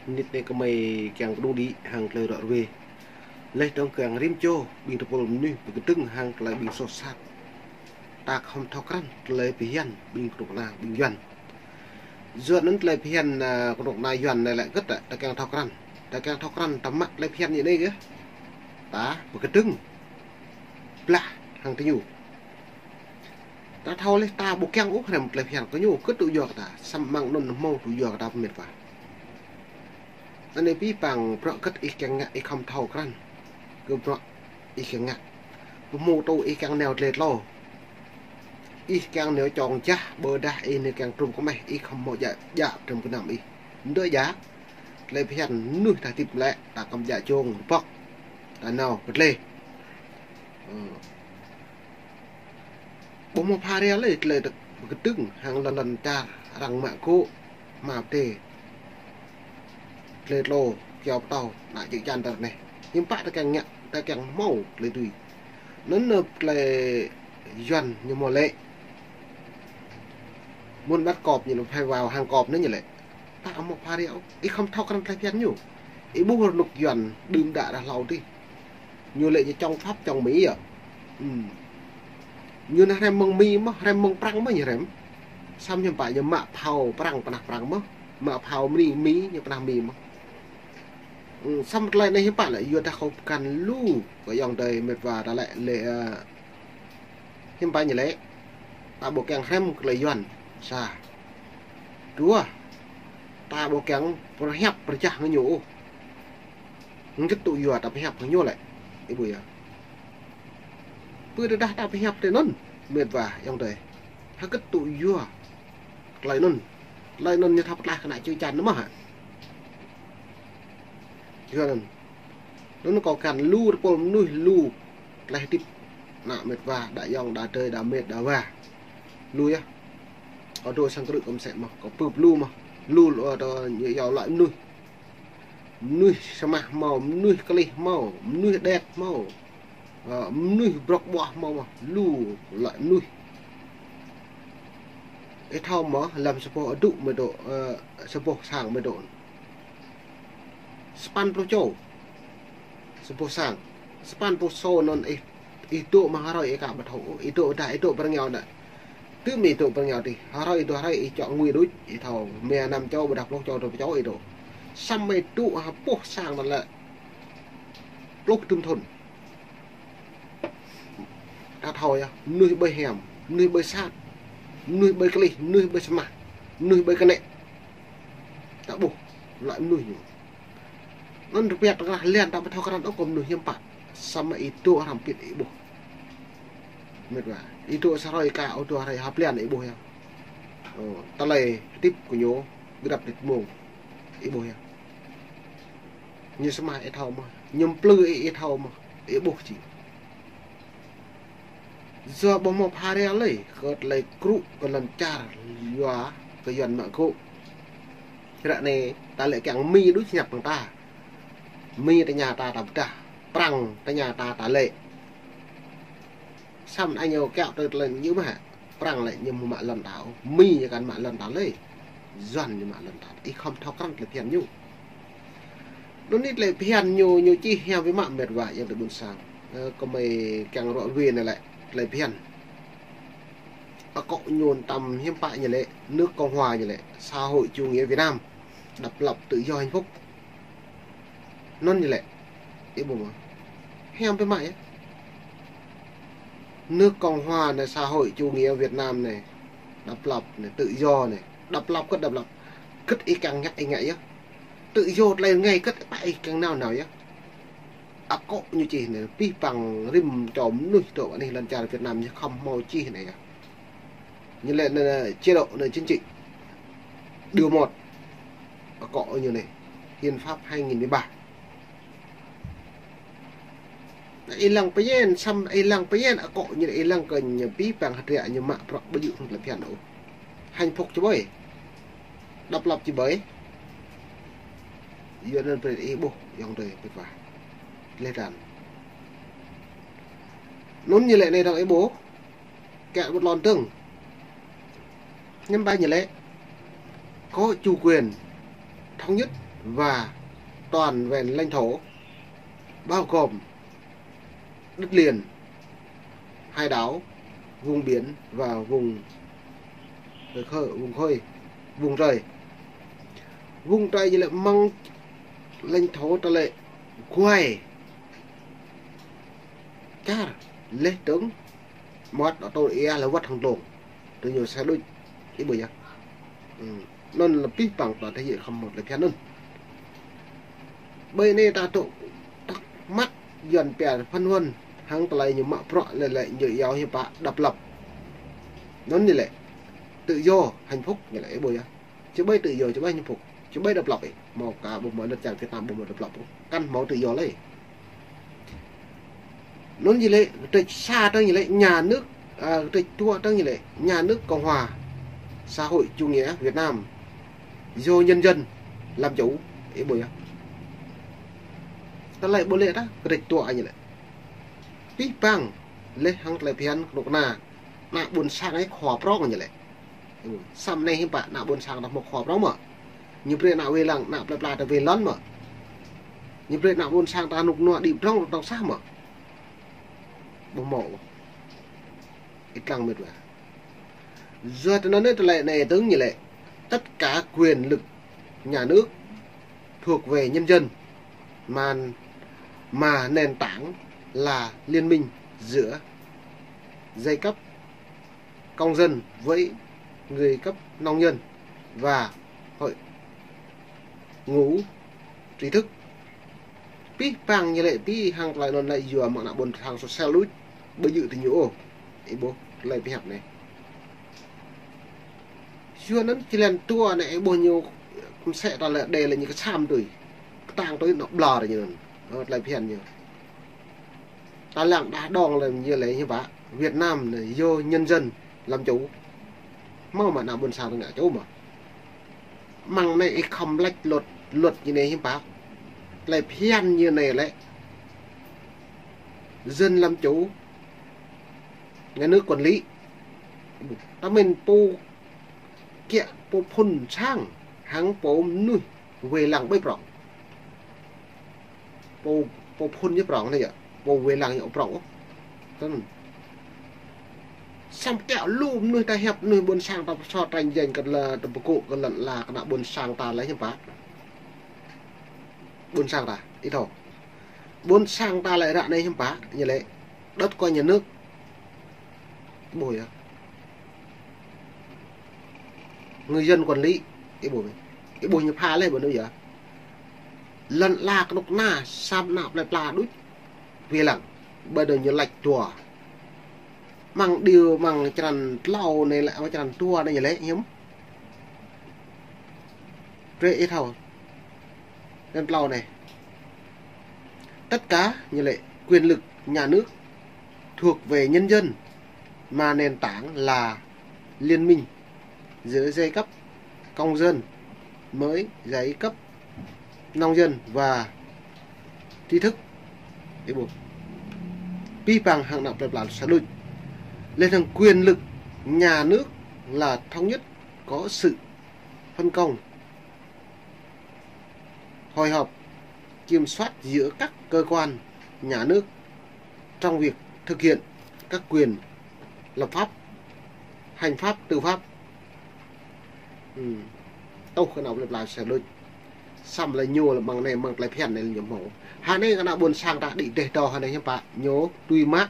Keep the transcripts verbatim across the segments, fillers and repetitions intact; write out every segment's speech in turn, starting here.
Nĭt anei kơ mei kiăng kđŭng đĭ hăng klei ruă ruê. Leh dơ̆ng kiăng rĭm čô ƀing tơpul mnuih bi kdơ̆ng hăng klei ƀing soh sat. Ta khŏm thâo krăn klei bhiăn ƀing knŭk kna ƀing Yuăn. Yua anăn klei bhiăn, a, knŭk kna Yuăn anei lĕ gĭt, ta kiăng thâo krăn. Ta kiăng thâo krăn ta mă klei bhiăn ñu anei gơ̆. Ta bi kdơ̆ng blah hăng diñu. Ta thâo leh ta ƀu kiăng ôh hrăm klei bhiăn kơ ñu, kơ tŭ yua kơ ta, săm măng anăn hmâo tŭ yua kơ ta pơmĭt wa. Anei bi păng bruă gĭt ih kiăng ngă ih khŏm thâo krăn. Kơ bruă ih kiăng ngă. Pơhmu tŭ ih kiăng nao tlê tlô. Ih kiăng nao čŏng jah, ƀôdah ih nao kiăng trŭm kmeh, ih khŏm hmâo djă, djă trŭm knăm ih. Ndơ djă, klei bhiăn mnuih ta hdĭp lĕ, ta khŏm djă čŏng, bŏk. Ta nao, pơtlê. Ơ. Ƀuh mâo pha ria lei, tlei dăk bi kdơ̆ng, hăng lăn lăn čar, arăng mă gŭ, mă ptê. Tlei tlô, kyâo ptâo, nă jê̆ čan tar anei. Hiăm pă ta kiăng ngă, ta kiăng hmâo, tlei tui. Anăn nơ tlei Yuăn ñu mâo lĕ. Ƀuôn ƀăt kop ñu lĕ phải vào hàng cọp anăn ñu lĕ. Ta amâo pha ria ôh. Ih khŏm thâo krăn klei bhiăn ñu. Ih ƀuh rnuk Yuăn đưm đă rah hlâo dih. Ñu lĕ ñu čŏng Pháp čŏng Mi yơh. Ừm. Ñu nao hrăm mơ̆ng Mi mơh, hrăm mơ̆ng Prăng mơh ñu hrăm. Săm hiăm pă ñu mă phao Prăng pnah Prăng mơh. Mă phao Mi, Mi ñu pnah Mi mơh. Ừm, săm tlei anei hiăm pă lĕ, yua dah kâo pơkăn lu, kơ ayŏng adei mĭt wa ta lĕ, lĕ, ơ, hiăm pă ñu lĕ, ta ƀu kiăng hrăm klei Yuăn, sa. Dua, ta ƀu kiăng pơhiăp pơjah hăng ñu ôh. Ngĭt tŭ yua ta pơhiăp hăng ñu lĕ, ih ƀuh yơh. Pơ tơdah ta pơhiăp tơ anăn, mĭt wa, ayŏng adei. Hơgĕt tŭ yua. Klei anăn. Klei anăn ñu thâo pơtlaih kơ nă čư̆ čan mơh hă. Yua anăn. Anăn kâo kăn lu tơpul mnuih lu. Tlei hdĭp. Nă mĭt wa, đa ayŏng, đa adei, đa mĭt, đa wa. Lu yơh. Kâo dôk sang krư̆ kâo msĕ mơh. Kâo pưp lu mơh. Lu, lu, ơ, tơ ñu yua lĕ mnuih. Mnuih smah mâo, mnuih klih mâo, mnuih đet mâo. Ơ, mnuih brŏk ƀuah mâo mơh, lu lĕ mnuih. Ih thâo mơh, hlăm sa boh adŭ mơ̆ dôk, ơ, sa boh sang mơ̆ dôk. Sa păn pluh čô. Sa boh sang. Sa păn pluh čô anăn ih, ih dôk mơ̆ hruê ih ka ƀu thâo, ih dôk dah, ih dôk pơ rơngiao anăn. Tơ mĭ dôk pơ rơngiao dih, hruê dua hruê ih čŏ ngui đuč, ih thâo, mia năm čô, ƀôdah pluh čô, dua pluh čô ih dôk. Săm mĭ dôk ha boh sang anăn lĕ pluh dŭm thŭn. Ta thâo yơh, mnuih ƀai hiam, mnuih ƀai sat, mnuih ƀai klih, mnuih ƀai smah, mnuih ƀai knĕ. Ta ƀuh, lĕ mnuih ñu. Anăn rơpiat tơkrah lian ta ƀu thâo krăn ôh kơ mnuih hiăm pă. Săm mĭ ih dôk hrăm pĭt ih ƀuh. Mĭt wa, ih dôk sa hruê ka, ôh dua hruê hăp lian ih ƀuh yơh. Ơ, tlei hdĭp kơ ñu, grăp dit mông. Ih ƀuh yơh. Ñu smah ih thâo mơh, ñu mplư ih, ih thâo mơh, ih ƀuh jing. Yua ƀuh mâo pha ria lei, kơ tlei krŭ, kơ lăn čar, yua, kơ Yuăn mă gŭ. Ră anei, ta lĕ kiăng Mi đuč ñăp hăng ta. Mi tơña ta, ta pơdah. Prăng tơña ta, ta lĕ. Săm anei ñu kiăo tơ tlei ñu mă. Prăng lĕ ñu mă lăn ta ôh. Mi ñu kăn mă lăn ta lei. Yuăn ñu mă lăn ta. Ih khŏm thâo krăn tlei bhiăn ñu. Anăn anei tlei bhiăn ñu, ñu čih hiam bi mă mĭt wa ayŏng adei ƀuôn sang. Ơ, kơ mei kiăng ruă ruê anei lĕ tlei bhiăn. Akŏ ñu tăm hiăm pă ñu lĕ, nước Cộng hòa ñu lĕ, xã hội chủ nghĩa Việt Nam, độc lập tự do hạnh phúc. Anăn ñu lĕ. Ih ƀuh mơh. Hiam bi mă yơh. Nước Cộng hòa anei, xã hội chủ nghĩa Việt Nam anei, độc lập anei, tự do anei. Độc lập, gĭt độc lập. Gĭt ih kiăng ngă ih ngă yơh. Tự do tlei rơngai gĭt pă ih kiăng nao nao yơh. Akŏ ñu čih anei, bi păng rĭm čô mnuih dôk anih lăn čar Việt Nam ñu khŏm mâo čih anei yơh. Ñu lĕ anei, chế độ anei chính trị. Điều một. Akŏ ñu anei. Hiến pháp hai nghìn mười ba. Ih lăng pơñen, săm ih lăng pơñen, akŏ ñu ih lăng kơ ñu bi păng hdră ñu mă bruă ƀu djŏ hŏng tlei bhiăn ôh. Hạnh phúc či ƀai. Độc lập či ƀai. Yua anăn brei ih ƀuh, ayŏng adei, mĭt wa. Leh dơ̆ng. Anăn ñu lĕ anei dơ̆ng ih ƀuh. Kiă ƀuh lŏn dơ̆ng. Hiăm pă ñu lĕ. Có chủ quyền, thống nhất, và toàn vẹn lãnh thổ, bao gồm đất liền, hải đảo, vùng biển và vùng khơi, vùng khơi, vùng trời. Vùng trời ñu lĕ mơ̆ng lãnh thổ ta lĕ guai čar leh dơ̆ng mơ̆t atô ia leh wăt hŏng dlông. Tơ ñu sa đuč, ih ƀuh yơh. Anăn lĕ pih păng ta thâo yơh khăm mơ̆t lĕ phiăn anăn. Ƀơi anei ta tŭ tak măt yuăn pia phân vân hăng tơlơi ñu mă bruă lĕ lĕ ñu iâu hiư̆m pă độc lập. Anăn ñu lĕ tự do, hạnh phúc ñu lĕ, ih ƀuh yơh. Či ƀai tự do, či ƀai hạnh phúc, či ƀai độc lập ih. Mâo ka ƀu mâo lăn čar Việt Nam ƀu mâo độc lập ôh. Kăn mâo tự do lei. Anăn ñu lĕ, kdrêč sa tơ ñu lĕ nhà nước, à, kdrêč dua tơ ñu lĕ nhà nước Cộng hòa xã hội chủ nghĩa Việt Nam do nhân dân làm chủ, ih ƀuh yơh. Tơlơi ƀuh lĕ ta, kdrêč dua ñu lĕ. Pih păng, leh hăng tơlơi phiăn knŭk kna, ană ƀuôn sang ih khua prŏng ñu lĕ. Ơ, săm anei hiư̆m pă ană ƀuôn sang ta mâo khua prŏng mơ̆. Ñu brei ană wê lăng, ană plei pla ta wê lăn mơ̆. Ñu brei ană ƀuôn sang ta nuk nua đĭ prŏng, prŏng sah mơ̆. Ƀu mâo. Ih lăng mĭt wa. Yua tơ anăn tơlơi anei dơ̆ng ñu lĕ. Tất cả quyền lực nhà nước thuộc về nhân dân mà, mà nền tảng là liên minh giữa giai cấp công dân với người cấp nông dân và hội ngũ trí thức. Pih păng ñu lĕ pih hăng tơlơi anăn lĕ yua mơ̆ng ană ƀuôn sang sôsel đuč, ƀu djơ̆ tơ ñu ôh. Ih ƀuh tơlơi pih hăp anei. Yua anăn či lăn tua anei ih ƀuh ñu msĕ ta lĕ đei lĕ ñu ksăm tui. Ktang tui anŏ ƀlŏr ñu anăn. Ơ, tơlơi phiăn ñu. Ta lăng đah đong lĕ ñu lĕ hiư̆m pă. Việt Nam anei do nhân dân làm chủ. Mâo mơ̆ ană ƀuôn sang ngă čô mơ̆. Mơ̆ng anei ih khăm lač luật, luật ñu anei hiư̆m pă. Tơlơi phiăn ñu anei lĕ dân làm chủ, nhà nước quản lý. Ta mĭn pô kiă pô phŭn sang hăng pô mnuih wê lăng ƀai prŏng. Pô, pô phŭn ñu prŏng anei yơh. Pô wê lăng ñu prŏng. Tơl săm kiă lu mnuih ta hiăp mnuih ƀuôn sang ta so tranh giành kơ lăn, ta pơkŏ kơ lăn ala kơ ană ƀuôn sang ta lĕ hiư̆m pă. Ƀuôn sang ta, ih thâo. Ƀuôn sang ta lĕ ră anei hiư̆m pă, ñu lĕ đất của nhà nước. Ih ƀuh yơh. Người dân quản lý, ih ƀuh. Ih ƀuh ñu pha leh ƀuh anăn yơh. Lăn ala knŭk kna, săm ană plei pla đuč. Wê lăng, ƀiădah ñu lač dua. Mơ̆ng điều mơ̆ng črăn tlâo anei lĕ, črăn dua anei ñu lĕ, hiư̆m. Brei ih thâo. Črăn tlâo anei. Tất cả, ñu lĕ, quyền lực nhà nước thuộc về nhân dân, mà nền tảng là liên minh giữa giai cấp công dân mới giai cấp nông dân và trí thức. Ih ƀuh. Pih păng hăng ană plei pla sa đuč. Leh anăn quyền lực nhà nước là thống nhất, có sự phân công, hội họp, kiểm soát giữa các cơ quan nhà nước trong việc thực hiện các quyền lập pháp, hành pháp, tư pháp. Ơ. Tơ kơ ană plei pla sa đuč. Săm lĕ ñu lĕ mơ̆ng anei mơ̆ng tơlơi phiăn anei lĕ ñu mâo. Hơnei ană ƀuôn sang ta đĭ deh dŏ hơnei hiư̆m pă ñu tui mă.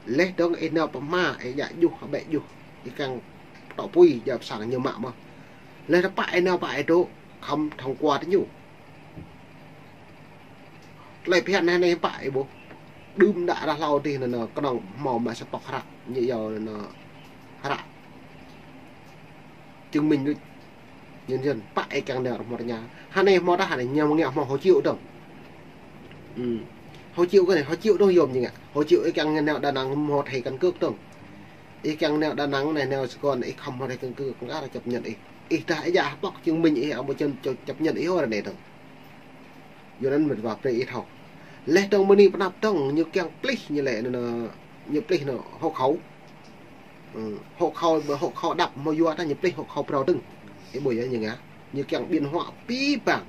Leh dơ̆ng ih nao pơ hma, ih djă juh, ƀĕ juh. Ih kiăng tŏ pui, djă pơ sang ñu mă mơh. Leh ta pă ih nao pă ih dôk, khăm thông qua tơ ñu. Tơlơi phiăn anei hiư̆m pă ih ƀuh. Đưm đă rah hlâo dih anăn, anăn knŏng mâo mă sa pŏk hră, ñu iâu anăn hră chứng minh đuč. Nhân dân, pă ih kiăng nao hmâo tơña. Hơnei hmâo tah hơnei ñu ngă hmâo hộ chiếu dơ̆ng. Ơ. Hộ chiếu kơ anei, hộ chiếu dơ̆ng yôm ñu ngă. Hộ chiếu ih kiăng nao Đà Nẵng hmâo thẻ căn cước dơ̆ng. Ih kiăng nao Đà Nẵng anei, nao Sài Gòn ih khăm hmâo thẻ căn cước, kơ arăng chấp nhận ih. Ih dah ih djă pŏk chứng minh ih, amâo čiăng chấp nhận ih ôh ară anei dơ̆ng. Yua anăn mĭt wa brei ih thâo. Leh dơ̆ng mơ̆ng anei pnăp dơ̆ng ñu kiăng plih ñu lĕ anăn, ñu plih anăn hộ khẩu. Ơ, hộ khẩu, hộ khẩu đăp mâo yua ta ñu plih hộ khẩu prao dơ̆ng. Ih ƀuh yơh ñu ngă. Ñu kiăng biên hoạ pih păng.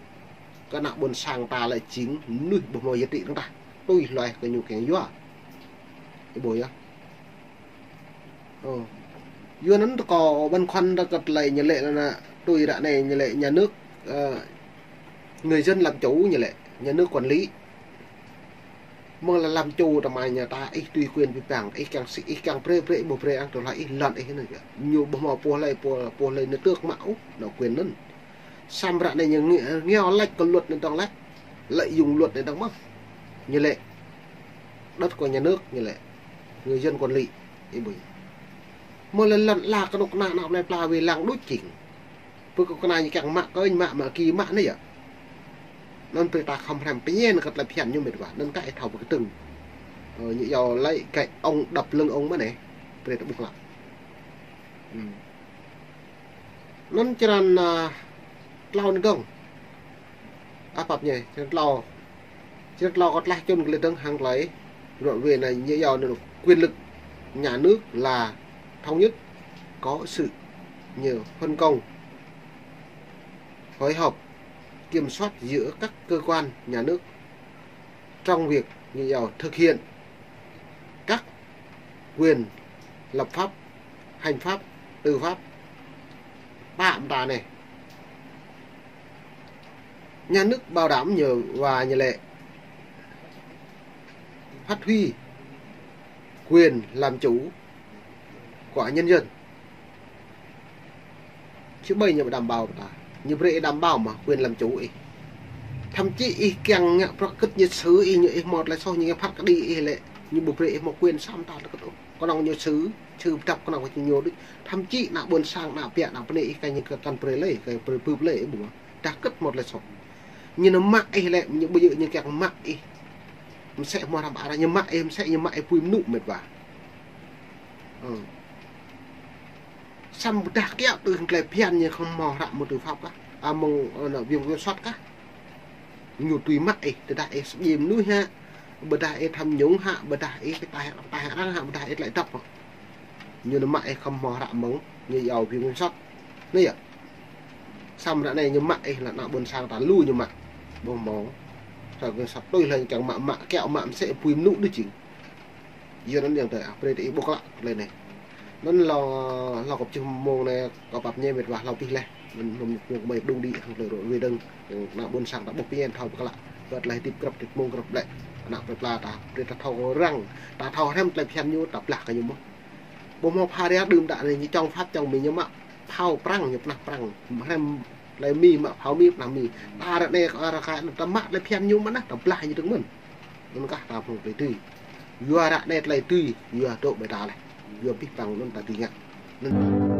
Kơ ană ƀuôn sang ta lĕ jing mnuih ƀuh mâo giá trị dơ̆ng tah. Tui hluê kơ ñu kiăng yua. Ih ƀuh yơh. Ơ. Yua anăn kâo băn khoăn kơ tlei ñu lĕ anăn, tui ară anei ñu lĕ nhà nước, ơ, người dân làm chủ ñu lĕ, nhà nước quản lý. Mơ̆ng lĕ làm chủ ta mă ñu ta, ih tui quyền bình đẳng, ih kiăng sĭ, ih kiăng brei, brei, ƀu brei, ang tơlơi ih lăn ih anăn. Ñu ƀuh mâo pô hlei, pô, pô hlei ñu tước mă ôh, anăn quyền anăn. Săm ară anei ñu ngi-, ngiao lač kơ luật anăn dơ̆ng leh. Lợi dụng luật anăn dơ̆ng mơh. Ñu lĕ. Đất của nhà nước ñu lĕ. Người dân quản lý. Ih ƀuh. Mơ̆ng lĕ lăn ala knŭk kna ană plei pla wĭ lăng đuč jing. Pơ knŭk kna ñu kiăng mă kơnh mă, mă ki mă anei yơh. Anăn brei ta khăm hrăm pơñen kơ tlei phiăn ñu mĭt wa. Anăn kơ ih thâo pơkdơ̆ng. Ơ, ñu yua lĕ gạch ông đập lưng ông mơh anei. Brei ta ƀuh lă. Hmm. Anăn črăn, a, tlâo anăn dơ̆ng. A, pap ñu, črăn tlâo. Črăn tlâo kâo tlaih čŭn kơ lĕ dơ̆ng hŏng klei. Rŏ wê anei ñu yua anăn quyền lực nhà nước là thống nhất, có sự như phân công, phối hợp, kiểm soát giữa các cơ quan nhà nước trong việc như giàu thực hiện các quyền lập pháp, hành pháp, tư pháp. Ba mta anei. Nhà nước bảo đảm ñu wa ñu lĕ phát huy quyền làm chủ của nhân dân. Či ƀai ñu đảm bảo ta. Ñu brei ih đảm bảo mơh quyền làm chủ ih. Thậm chí ih kiăng ngă prăk kĭt ñu sư̆ ih, ñu ih mâo tlei soh ñu ngă phat kđi ih lĕ. Ñu ƀu brei ih mâo quyền săm ta tlei kĭt ôh. Knŏng ñu sư̆, sư̆ pơdăp knŏng ñu đuč. Thậm chí ană ƀuôn sang, ană pia, ană pnê ih kơ ñu kăn brei lei, kơ brei bưp lei ih ƀuh. Dah kĭt mâo tlei soh. Ñu nao mă ih lĕ, ñu ƀu djơ̆ ñu kiăng mă ih. Msĕ mâo hrăm arăng ñu mă ih, msĕ ñu mă ih pui mnŭ mĭt wa. Ơ. Săm ƀiădah kiă tui tlei phiăn ñu khăm mâo hră mơ̆ng tư pháp kah. A mơ̆ng, ơ, anăn viện kiểm soát kah. Ñu tui mă ih, tơdah ih sdjiê mnuih hă, ƀiădah ih tham nhũng hă, ƀiădah ih taih, taih arăng hă, ƀiădah ih tlei dăp hă. Ñu nao mă ih khăm mâo hră mơ̆ng, ñu yua viện kiểm soát. Anei yơh. Săm ară anei ñu mă ih lĕ ană ƀuôn sang ta lu ñu mă. Ƀuh mâo. Sa kơ săp tui hlei kiăng mă, mă kiă mă msĕ pui mnŭ đuč jing. Yua anăn yang tơ, a, brei ta ih ƀuh klă klei anei. Anăn lŏ, lŏ kơ pčeh mông anei, kâo pap ñu mĭt wa lŏ pih leh. Anăn mơ̆ng ñu kmei đŭng đĭ hŏng klei rŏ wê dơ̆ng, ană ƀuôn sang ta ƀuh pơñen thâo pơklă. Wăt leh hdĭp grăp hdĭp mông grăp lĕ. Ană plei pla ta, brei ta thâo răng, ta thâo hrăm tlei phiăn ñu, ta blah kơ ñu mơh. Ƀuh mâo pha ria đưm đă anei ñu čŏng Pháp čŏng Mi ñu mă phao Prăng, ñu pnah Prăng. Hrăm tlei Mi mă phao Mi pnah Mi. Ta ară anei kơ ară kơ anăn ta mă tlei phiăn ñu mơh nah, ta blah ñu dơ̆ng mơ̆n. Anăn kah ta phung tlei tui. Yua ară anei tlei tui, yua dôk ƀai ta leh. Yua pih păng anăn ta dưi ngă. Anăn